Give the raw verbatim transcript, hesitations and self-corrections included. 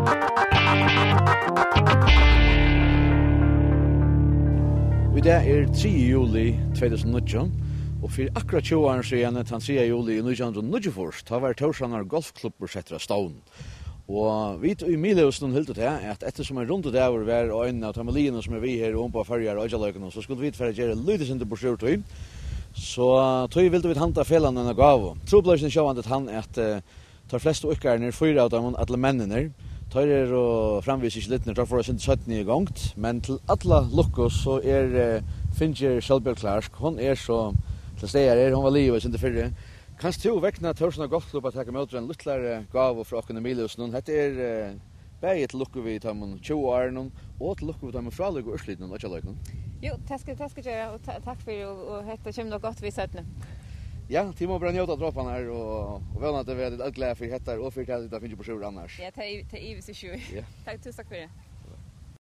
Í dag er triði juli tvey túsund og níggju, og fyri akkurát tjúgu árum síðan, tann triðja juli í nítjan hundrað og níggjuogfýrs, tá var Tórshavnar Golfklubbur settur á stovn. Og vit í Miðhúsinum hildu tað, at eftirsum ein rundur dagur var á einum av teimum liðunum, sum er við her og umboðar Føroyar á Oyggjaleikunum, so skuldu vit fara at gera lítið sindur burtur úr tí. So tí vildu vit handa felagnum eina gávu. Trupulleikin er sjálvandi tann, at, eh, teir flestu íðkararnir, fýra av teimum, allir menninir, teir eru framvegis ikki lidnir, teir fóru eitt sindur seinni í gongd, men til alla lukku so er, eh, Fingerð Sólbjørg Clark, hon er so til staðar her, hon var liðug eitt sindur fyrr. Kanst tú vegna Tórshavnar Golfklubba taka ímóti eini lítlari gávu frá okkum í Miðhúsinum? Hetta er, eh, bæði til lukku við teimum tjúgu árunum og til lukku við teimum frálíku úrslitunum í Oyggjaleikunum. Jú, tað skal, tað skal eg gera, og ta-, takk fyri, og, og hetta kemur nokk gott við seinni. Ja, tit mugu bara njóta droparnar, og, og vónandi verða tit øll glað fyri hetta, og fyri tað, tit hava fingið burtur úr annars. Ja, tað, tað ivist eg ikki í. Ja. Takk, túsund takk fyri.